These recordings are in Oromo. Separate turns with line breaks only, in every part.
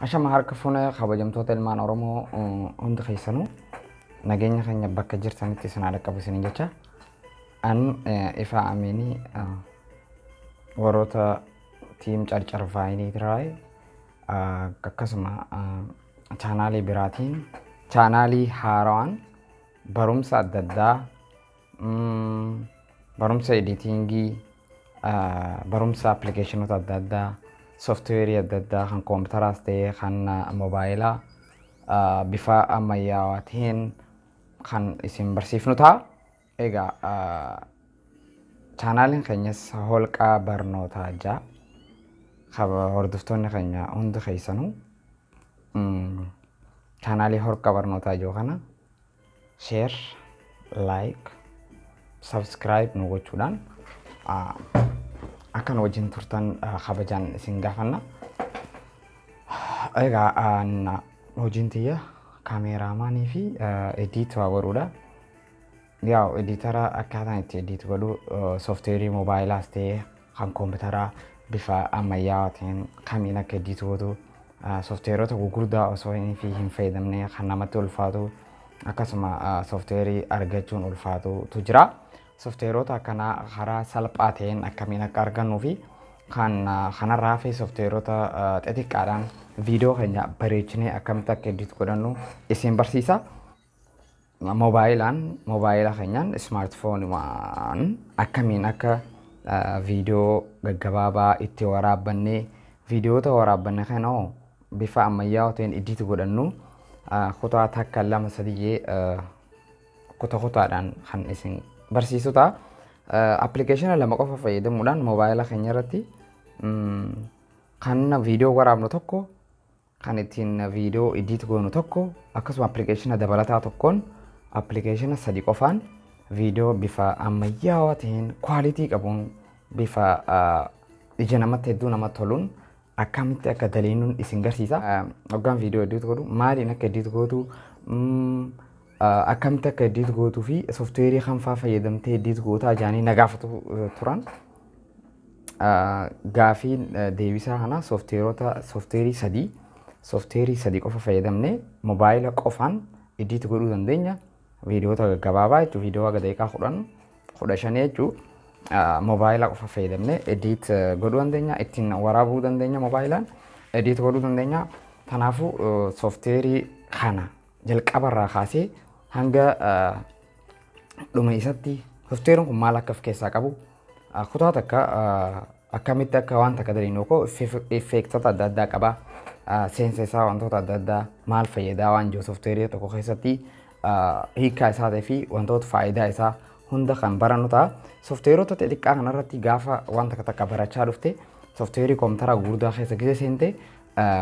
Ashama harka fuune, kabajamtoota ilmaan Oromoo hundi keessanuu, nageenya keenya bakka jirtanitti isin haa dhaqqabu isiniin jecha. An Ifaa Amiinii, warroota team Carcar Vaayinii Tiraay, akkasuma chaanaalii biraatiin, chaanaalii haarawaan barumsa adda addaa, barumsa editingii, barumsa appilikeeshinoota adda addaa, sooftiweerii adda addaa kan koompitaraas ta'ee kan moobaayilaa bifa ammayyaawaa ta'een kan isin barsiifnu ta'a. Egaa chaanaaliin keenyas Holqaa Barnootaa ja'a. Hordoftoonni keenya hundi keessanuu chaanaalii Holqa Barnootaa jiru kana share, like, subscribe nu gochuudhaan akka nu wajjin turtan kabajaan isin gaafanna. Egaa hojiin tiyya cameraman fi edit waa godhuudha. Yaa, editor akkaataan itti edit godhu, sooftiweerii moobaayilaas ta'ee kan koompitaraa bifa ammayyaawaa ta'een kamiin akka edit gootu, sooftiweerota gurguddaa osoo hin fayyadamne kan namatti ulfaatu, akkasuma sooftiweerii argachuun ulfaatutu jira. Sooftiweerota akkanaa karaa salphaa ta'een akkamiin akka argannuu fi kan kanarraa fi sooftiweerota xixiqqaadhaan viidiyoo keenya bareechinee akkamitti akka edit godhannu isin barsiisa. Moobaayilaan, moobaayila keenyaan, smartphoneiiwwan akkamiin akka viidiyoo gaggabaabaa itti waraabbannee, viidiyoota waraabbanne kana hoo bifa ammayyaawaa ta'een edit godhannu kutaa takka, lama, sadiyyee kuta kutaadhaan kan isin barsiisu ta'a. Appilikeeshina lama qofa fayyadamuudhaan moobaayila keenya irratti kan viidiyoo waraabnu tokko, kan ittiin viidiyoo edit goonu tokko, akkasuma appilikeeshina dabalataa tokkoon, appilikeeshina sadi qofaan viidiyoo bifa ammayyaawaa ta'een, quality qabuun, bifa ija namatti hedduu namatti toluun akkamitti akka daliinuun isin garsiisa. Hoggaan viidiyoo edit godhu maaliin akka edit gootu, akkamitti akka edit gootuu fi sooftiweerii kam fa'aa fayyadamtee edit gootaa jaanii na gaafatu turan. Gaafiin deebisaa kana sooftiweerota, sooftiweerii sadii qofa fayyadamnee moobaayila qofaan edit godhuu dandeenya. Viidiyoota gaggabaabaa jechuun viidiyoo haga daqiiqaa 10, 15 jechuun moobaayila qofa fayyadamnee edit godhuu dandeenya. Ittiin waraabuu dandeenya, moobaayilaan edit godhuu dandeenya. Kanaafuu sooftiweerii kana jalqabarraa kaasee hanga dhuma isatti sooftiweeriin kun maal akka of keessaa qabu, kutaa takka akkamitti akka waan takka daliin koo effektota adda addaa qaba. Seensa isaa, wantoota adda addaa maal fayyadaa waan jiru, sooftiweerii tokko keessatti hiikkaa isaatii fi wantoota faayidaa isaa hunda kan barannu ta'a. Sooftiweerota xixiqqaa kanarratti gaafa waan takka takka barachaa dhufte, sooftiweerii koompitaraa gurguddaa keessa gise seente,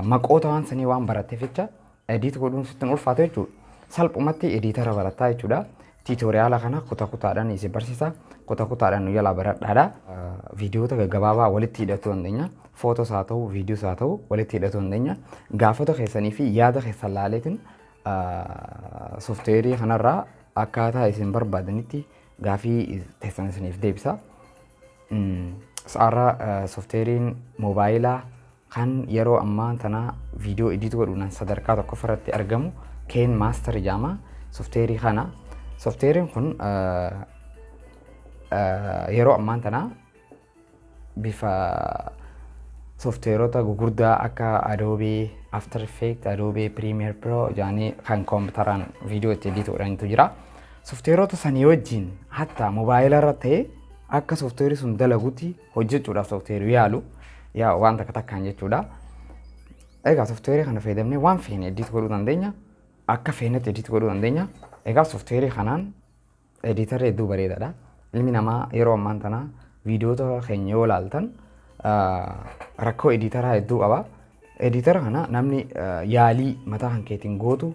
maqoota waan sanii waan baratteef jecha edit godhuun sitti hin ulfaatu jechuudha. Salphumatti editor barattaa jechuudha. Tutorial kana kuta kutaadhaan isin barsiisa. Kuta kutaadhaan nu jalaa baradhaadha. Viidiyoota gaggabaabaa walitti hidhachuu dandeenya. Footos haa ta'u, viidiyoos haa ta'u, walitti hidhachuu dandeenya. Gaafota keessanii fi yaada keessan laaleetiin sooftiweerii kanarraa akkaataa isin barbaadanitti gaafii teessan isiniif deebisa. Sa'aarraa sooftiweeriin moobaayilaa kan yeroo ammaa tana viidiyoo edit godhuudhaan sadarkaa tokkoffaa irratti argamu KineMaster jedhama. Sooftiweerii kana. Sooftiweeriin kun yeroo ammaa tana bifa sooftiweerota gugurdaa akka Adobe After Effects, Adobe Premiere Pro jedhanii kan koompiteraan viidiyoo itti edit godhantu jira. Sooftiweerota sanii wajjin hatta moobaayila irra ta'ee akka sooftiweerri sun dalagutti hojjechuudhaaf sooftiweerii yaalu yaa waan takka takkaan jechuudha. Egaa sooftiweerii kana fayyadamnee waan feene edit godhuu dandeenya. Akka feenetti edit godhuu dandeenya. Egaa sooftiweerii kanaan editorri hedduu bareedaadha. Ilmi namaa yeroo ammaan tana viidiyoota keenya yoo ilaaltan rakkoo editoraa hedduu qaba. Editor kana namni yaalii mataa kan keetiin gootu,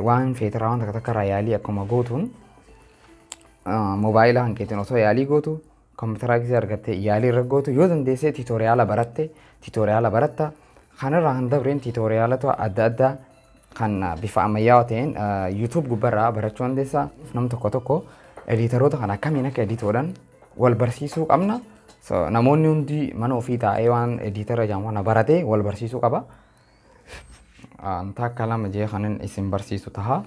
waan feeteraa waan takka takka irraa yaalii akkuma gootuun, moobaayila kan keetiin osoo yaalii gootu, koompitara gisee argattee yaalii irra gootu, yoo dandeessee tutorial baratte, tutorial baratta. Kanarraa kan dabreen tutorialota adda addaa kan bifa ammayyaawaa ta'een YouTube gubbarraa barachuu dandeessa. Nam tokko tokko editoroota kana akkamiin akka edit godhan wal barsiisuu qabna. Namoonni hundi mana ofii taa'ee waan editor jedhamu kana baratee wal barsiisuu qaba. Takka lama jee kanin isin barsiisu taha.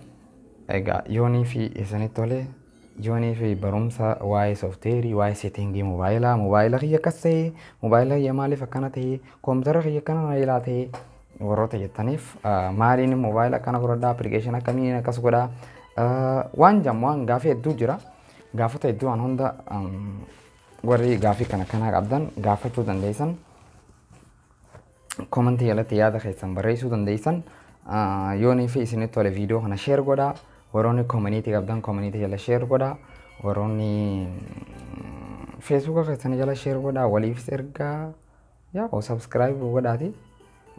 Egaa yoonii fi isinitti tole, yoonii fi barumsa waa'ee softweerii, waa'ee settingii mobaayilaa, mobaayila kiyya akkas ta'e, mobaayila kiyya maaliif akkana ta'e, koompitara kiyya akkana na ilaa ta'e warroota jettaniif, maaliin mobaayila akkana godhadhaa, appilikeeshinii akkamiin akkas godhaa, waan jedhamu waan gaafii hedduu jira. Gaafota hedduu waan hunda warri gaafii kana kanaa qabdan gaafachuu dandeessan. Commentii jalatti yaada keessan barreessuu dandeessan. Yoonii fi isinitti tole viidiyoo kana share godhaa. Warroonni community qabdan community jala share godhaa. Warroonni Facebooka keessan jala share godhaa. Waliifis ergaa. Yaa subscribe godhaati.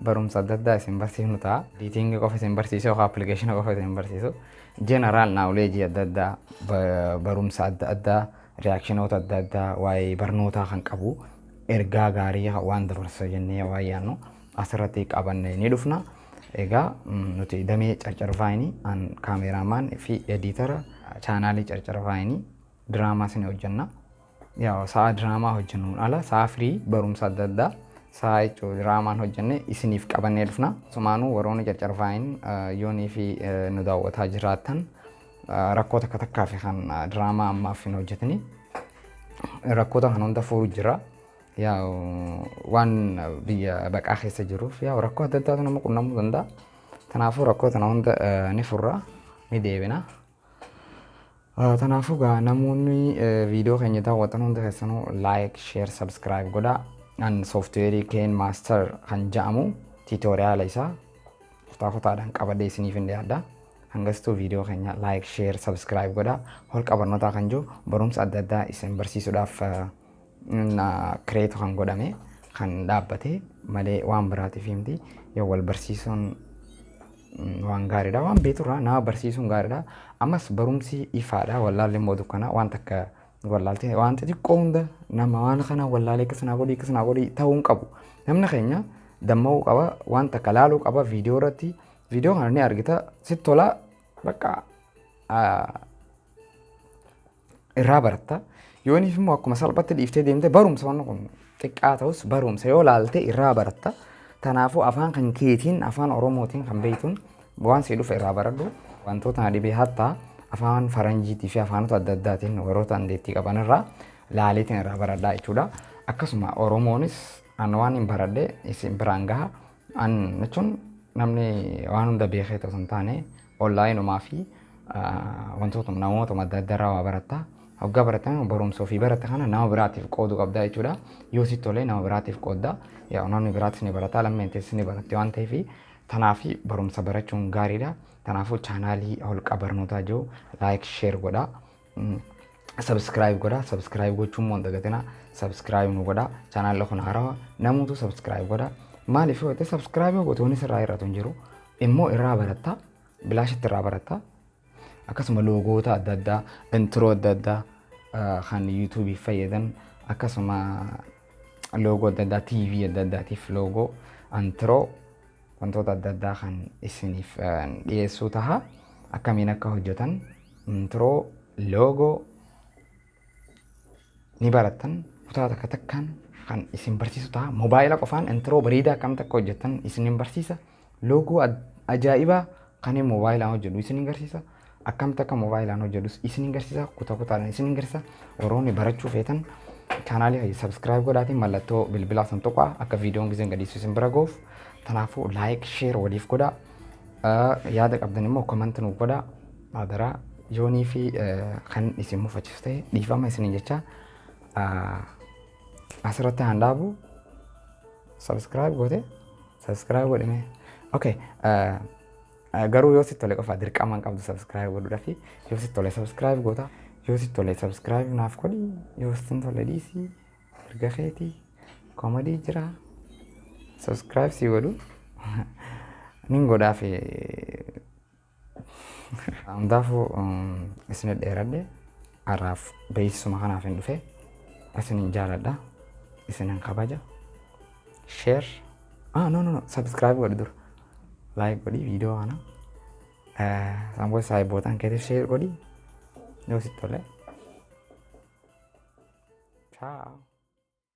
Barumsa adda addaa isin barsiifnu ta'a. Editingii qofa isin barsiisu yookaan appilikeeshina qofa isin barsiisu. General knowledge adda addaa, barumsa adda addaa, reactionoota adda addaa, waa'ee barnootaa kan qabu, ergaa gaarii waan dabarsa jennee waan yaadnu asirratti qabannee ni dhufna. Egaa nuti damee Carcar Vaayinii, an cameraman fi editor channelii Carcar Vaayinii, diraamaas ni hojjenna. Yaa sa'a diraamaa hojjennuun ala sa'a firii barumsa adda addaa sa'a jechuun diraamaan hojjenne isiniif qabannee dhufna. Sumaanuu warroonni Carcar Vaayin yoonii fi nu daawwataa jiraattan, rakkoo takka takkaa fi kan diraamaa ammaaf hin hojjetini. Rakkoota kan hunda furuu jira. Yaa waan biyya baqaa keessa jiruuf yaa rakkoo adda addaatu nama qunnamuu danda'a. Kanaafuu rakkoo tana hunda ni furra, ni deebina. Kanaafuu gaa namoonni viidiyoo keenya daawwatan hunda keessanuu like, share, subscribe godhaa. An softweerii KineMaster kan jedhamu tutoriala isaa kutaa kutaadhaan qabadhee isiniif hin dhiyaadha. Hangastuu viidiyoo keenya like, share, subscribe godhaa. Holqa barnootaa kan jiru barumsa adda addaa isin barsiisuudhaaf create kan godhame, kan dhaabbate malee waan biraatiif himti. Yoo wal barsiisuun waan gaariidha. Waan beekturraa nama barsiisuun gaariidha. Ammas barumsi ifaadha. Wallaalli immoo dukkana. Waan takka wallaalte, waan xixiqqoo hunda nama waan kana wallaalee akkas naa godhi, akkas naa godhi ta'uu hin qabu. Namni keenya damma'uu qaba. Waan takka laaluu qaba viidiyoo irratti. Viidiyoo kana ni argita, sitti tola, bakka irraa baratta. Yooniif immoo akkuma salphatti dhiiftee deemte, barumsa wanni kun xiqqaa ta'us barumsa yoo laalte irraa baratta. Kanaafuu afaan kan keetiin, afaan Oromootiin kan beektuun waan sii dhufe irraa baradhu. Wantoota na dhibee hattaa afaan faranjiitii fi afaanota adda addaatiin warroota dandeettii qaban irraa laaleetiin irraa baradhaa jechuudha. Akkasuma Oromoonis an waan hin baradhe isin biraan gaha. An jechuun namni waan hunda beekee osoo hin taane onlineumaa fi wantoota namoota adda addaa irraa waa baratta. Hoggaa baratan barumsa ofii baratte kana nama biraatiif qooduu qabda jechuudha. Yoo sitti tolee nama biraatiif qoodda. Yaa namni biraatis ni barata, lammeen teessis ni baratti waan ta'eef, tanaaf barumsa barachuun gaariidha. Kanaafuu channelii Holqa Barnootaa jiru like, share godhaa. Subscribe godhaa. Subscribe gochuun immoo hin dagatinaa. Subscribe nu godhaa. Channelli kun haarawaa, namoota subscribe godhaa. Maaliif yoo ta'e, subscribe yoo goote wanni sirraa hir'atu hin jiru. Immoo irraa baratta. Bilaashitti irraa baratta. Akkasuma logoota adda addaa, intro adda addaa kan YouTubeiif fayyadan, akkasuma logo adda addaa, TV adda addaatiif logo, intro, wantoota adda addaa kan isiniif dhiyeessuu taha. Akkamiin akka hojjetan intro, logo ni barattan, kutaa takka takkaan kan isin barsiisu taha. Mobaayila qofaan intro bareedaa akkamitti akka hojjetan isin barsiisa. Logo ajaa'ibaa kan moobaayilaan hojjedhu isin agarsiisa. Akkamitti akka moobaayilaan hojjedhus isin agarsiisa. Kutaa kutaadhaan isin agarsiisa. Warroonni barachuu feetan channelii kiyya subscribe godhaatiin mallattoo bilbilaa san tuqaa, akka viidiyoon giseen gadhiisu isin bira ga'uuf. Kanaafuu like, share waliif godhaa. Yaada qabdan immoo comment nuuf godhaa. Adaraa yoonii fi kan isin mufachiisu ta'e dhiifama isiniin jecha asirratti haan dhaabu. Subscribe goote, subscribe godhime. Okay. Garuu yoo sitti tole qofa, dirqama hin qabdu subscribe godhuudhaaf. Yoo sitti tole subscribe goota. Yoo sitti tole subscribe naaf godhi, yoo sitti hin tolle dhiisi, erga keetii comedy jira. Subscribe si godhu nin godhaaf. Hundaafuu isin dheeradhe, har'aaf beeksisuma kanaaf hin dhufe. Isinin jaaladha, isinin kabaja. Share, ah, no, no, no, subscribe godhi dura, like godhi viidiyoo kana, sanboo saayibootaan keetiif share godhi yoo sitti tole. Ciao.